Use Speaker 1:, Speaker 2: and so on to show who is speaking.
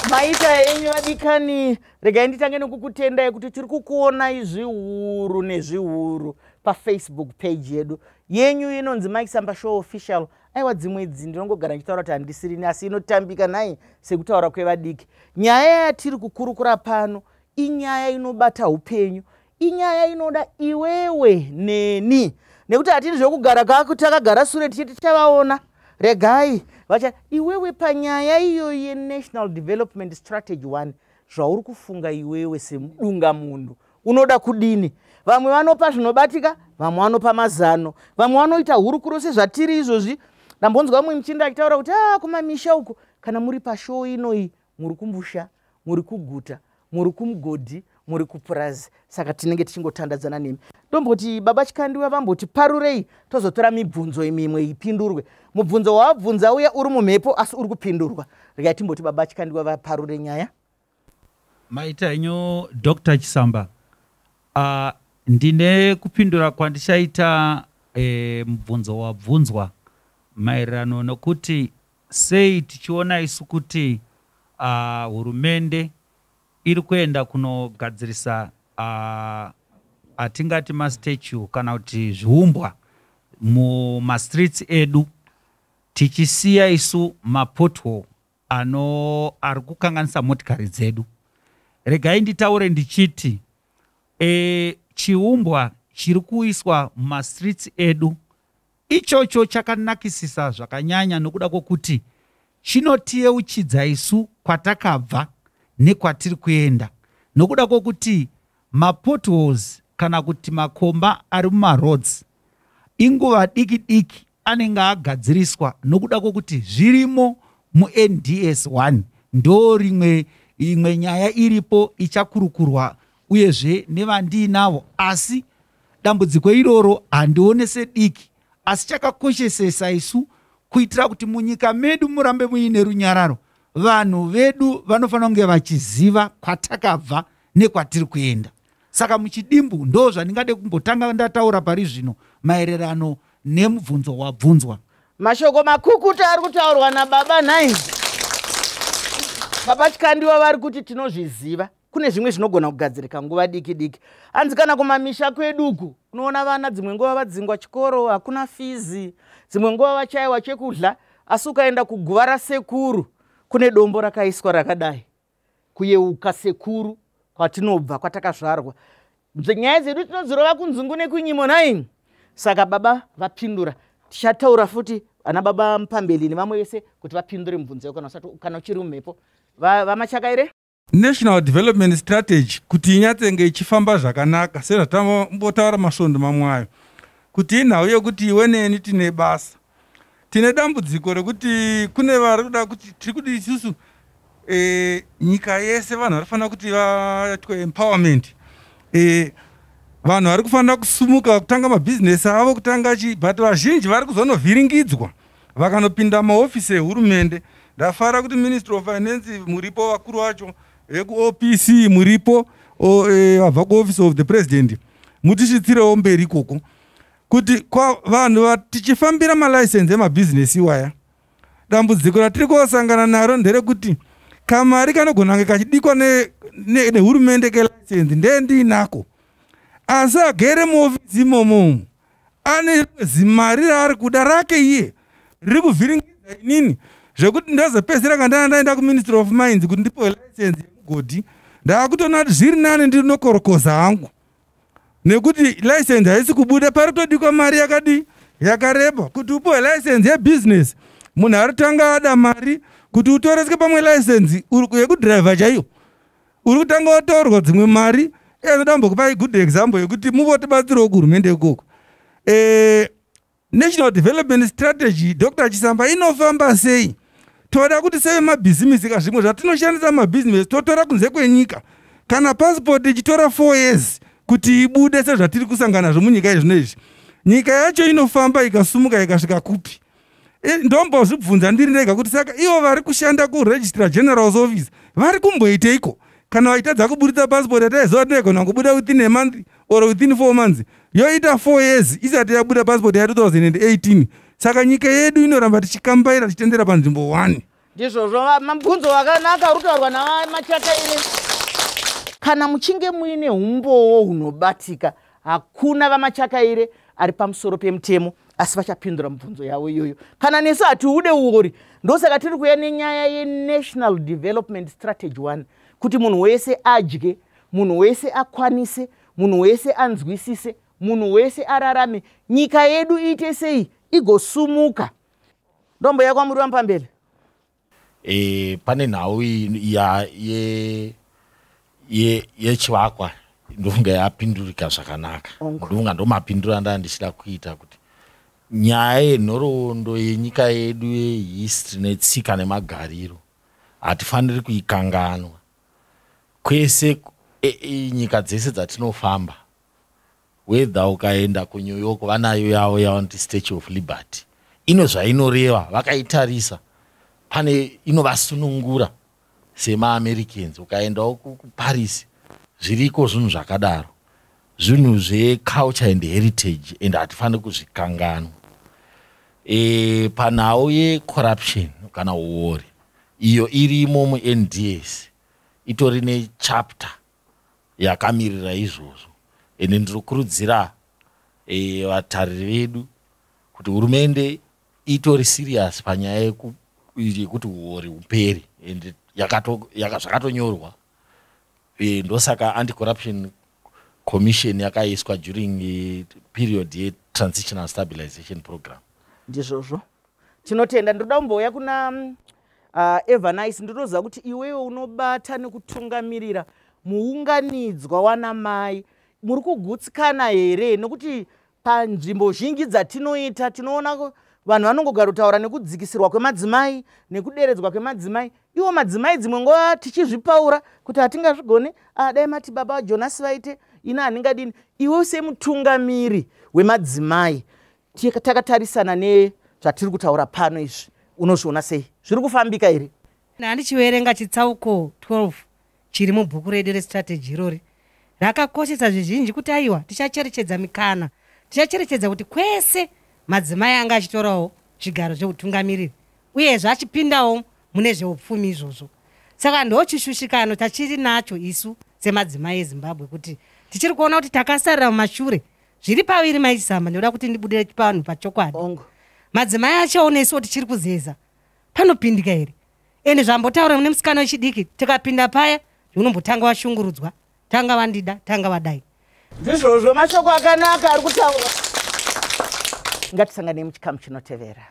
Speaker 1: Maita enyu vadikani, regai nditange nekukutendai kuti tiri kukuonai zviuru nezviuru paFacebook page yedu yenyu inonzi Mike Samba Show Official. Aiwa, dzimwe idzi ndinongogara ndichitaura kuti handisirini, asi inotambika nhai sekutaura kwevadiki. Nyaya yatiri kukurukura pano inyaya inobata upenyu, inyaya inoda iwewe neni, nekuti hatidi zvekugara takagara sure tichiti tichavaona. Regai vacha iwewe panyaya iyoyo yeNational Development Strategy 1, zvauri kufunga iwewe semudunga munhu unoda kudini? Vamwe vanopa zvinobatika, vamwe vanopa mazano, vamwe vanoita hurukuro sezvatiri izvozvi. Ndambonzwa mumwe muchinda achitaura kuti a kumamisha uku, kana muri pashow inoyi, muri kumbusha, muri kuguta, muri kumugodhi, muri kupurazi, saka tinenge tichingotandadzana nemi. Tomboti baba Chikandiwa vamboti parurei, tozotora mibvunzo mimwe ipindurwe. Mubvunzo wawabvunza uya uri mumhepo, asi uri kupindurwa. Regai timboti baba Chikandiwa vaparure nyaya.
Speaker 2: Maita henyu, Dr Chisamba. Ndine kupindura kwandichaita mubvunzo wabvunzwa maererano nokuti sei tichiona isu kuti hurumende iri kuenda kunogadzirisa atingati mastatue kana kuti zviumbwa mumastreets edu, tichisiya isu mapothole ano ari kukanganisa motikari dzedu. Regai nditaure ndichiti chiumbwa chiri kuiswa mumastreets edu ichocho chakanakisisa zvakanyanya, nokuda kwokuti chinotiyeuchidza isu kwatakabva nekwatiri kuenda, nokuda kwokuti mapotholes kana kuti makomba ari mumaroads inguva diki diki anenge agadziriswa, nokuda kwokuti zvirimo muNDS 1. Ndo rimwe imwe nyaya iripo ichakurukurwa uyezve nevandiinavo, asi dambudziko iroro handione sediki, asi chakakoshesesa isu kuitira kuti munyika medu murambe muine runyararo, vanhu vedu vanofanira kunge vachiziva kwatakabva nekwatiri kuenda. Saka muchidimbu ndo zvandingade kumbotanga ndataura pari zvino maererano nemubvunzo wabvunzwa.
Speaker 1: Mashoko makukuta ari kutaurwa nababa nhai. Baba Chikandiwa vari kuti tinozviziva, kune zvimwe zvinogona kugadzirika nguva diki diki. Hanzi kana kumamisha kweduku unoona vana dzimwe nguva vadzingwa chikoro, hakuna fizi, dzimwe nguva vachayiwa chekudya, asi ukaenda kuguva rasekuru kune dombo rakaiswa rakadai kuyeuka sekuru, kwatinobva, kwatakazvarwa. Nyaya dzedu tinodzirova kunzungu nekunyimo nai. Saka baba vapindura. Tichataura futi ana baba Mupambeli nevamwe vese kuti vapindure mubvunzo kana usati, kana uchiri mumhepo. VaMachakaire.
Speaker 3: National Development Strategy kuti inyatsenge ichifamba zvakanaka, sezvatambotaura masvondo mamwe ayo, kuti inhau yekuti iwe neni tine basa. Tine dambudziko rekuti kune vari kuda kuti tiri kuti isusu nyika yese vanhu vari kufanira kuti vaitwe empowerment. Vanhu vari kufanira kusumuka, kutanga mabhizinesi avo, kutanga chi, but vazhinji vari kuzonovhiringidzwa vakanopinda maofisi ehurumende. Ndafara kuti Ministry of Finance muripo, vakuru vacho vekuOPC muripo, vabva kuOffice of the President, mutisvitsirewo mberi ikoko kuti vanhu tichifambira malicense emabhizinesi iwaya. Dambudziko ratiri kosangana naro nderekuti kamari kanogona kunge kachidikwa nehurumende kelicense ndendiinako, asi agere muofisi imomo umu ane zimari raari kuda rake iye riri kuvhiringidza inini, zvekuti ndazopedzisira kandana ndaenda kuMinistry of Mines kuti ndipiwe license yemugodhi. Ndaakutoona kuti zviri nani ndinokorokoza hangu, nekuti license haisi kubuda. Pari kutodikwa mari yakadii, yakareba kuti upiwe license yebhizinesi. Munhu ari tanga ada mari kuti utoreswe pamwe license yekudhiraivha chaiyo, uri kutanga watorwa dzimwe mari. Ezoda kumbokupai good example yekuti muvotibatsirawo kuhurumende ikoko. National Development Strategy, Dr Chisamba, inofamba sei? Toda kuti sevemabhizimisi ka, zvimwe zvatinoshandisa mumabhizinesi totora kunze kwenyika. Kana passport ichitora 4 years kuti ibude, sezvatiri kusangana nazvo munyika izvino izvi, nyika yacho inofamba ikasumuka ikasvika kupi? Ndombozvibvunza ndiri ndega kuti saka ivo vari kushanda kuRegistrar General's office vari kumboiteiko kana vachitadza kuburitsa passport yataiziva tinoigona kubuda within a month or within 4 months, yoita 4 years isati yabuda passport ya2018. Saka nyika yedu inoramba tichikambaira tichitendera panzvimbo 1.
Speaker 1: Ndizvozvo, mubvunzo wakanaka uri kutaurwa naVaMachakaire. Kana muchinge muine umbowo hunobatika, hakuna VaMachakaire ari pamusoro pemutemo, asi vachapindura mubvunzo yavo iyoyo. Kana nesu hatiude uori, ndosaka tiri kuuya nenyaya yeNational Development Strategy 1, kuti munhu wese adye, munhu wese akwanise, munhu wese anzwisise, munhu wese ararame, nyika yedu iite sei, igosumuka. Ndomboya kwamuri vamupamberi.
Speaker 4: Pane nhau yechivakwa, ndofunga yapindurika zvakanaka. Ndofunga ndomapinduro andaa ndichida kuita, kuti nyaya yenhoroondo yenyika yedu, yehistory netsika nemagariro, hatifaniri kuikanganwa. Kwese nyika dzese dzatinofamba, whether ukaenda kuNew York, vanayo yavo yavanoti Statue of Liberty. Ino zvainoreva, vakaitarisa pane inovasunungura semaAmericans. Ukaendawo kuParis, zviriko zvinhu zvakadaro, zvinhu zveculture and heritage, and hatifaniri kuzvikanganwa. Panhau yecorruption kana uori, iyo irimo muNDS, itori nechapter yakamirira izvozvo. Ende ndinokurudzira vatariri vedu kuti hurumende itori serious panyaya yekuti uori huperi, and zvakatonyorwa. Ndosaka Anti-Corruption Commission yakaiswa during period yetransitional stabilization program.
Speaker 1: Ndizvozvo, tinotenda. Ndoda kumbouya kuna Evanice. Ndinoziva kuti iwewe unobata nekutungamirira muunganidzwa wanamai. Muri kugutsikana here? Nokuti panzvimbo zhinji dzatinoita, tinoona vanhu vanongogara kutaura nekudzikisirwa kwemadzimai, nekuderedzwa kwemadzimai. Iwo madzimai dzimwe nguva tichizvipaura kuti hatingazvigone, ah, dai mati baba vaJonasi vaite, ini handingadini. Iwe semutungamiri wemadzimai, takatarisana nezvatiri kutaura pano izvi, unozviona sei? Zviri kufambika here?
Speaker 5: Handichiverenga chitsauko 12 chiri mubhuku redu restrategy irori, rakakoshesa zvizhinji kuti aiwa, tichacherechedza mikana, tichacherechedza kuti kwese madzimai anga achitorawo zvigaro zveutungamiriri, uyezve achipindawo mune zveupfumi izvozvo. Saka ndo chishushikano tachiri nacho isu semadzimai eZimbabwe, kuti tichiri kuona kuti takasarira mumashure. Zviri paviri, maichisamba, ndinoda kuti ndibudire panhu pachokwadi. Madzimai achaonesuwo tichiri kuzeza, panopindika here? Ende zvambotaura mune musikana wechidiki, tikapinda paya, unombotanga washungurudzwa, tanga vandida, tanga vadai.
Speaker 1: Ndizvozvo, mashoko akanaka ari kutaura. Ngatisanganei muchikamu chinotevera.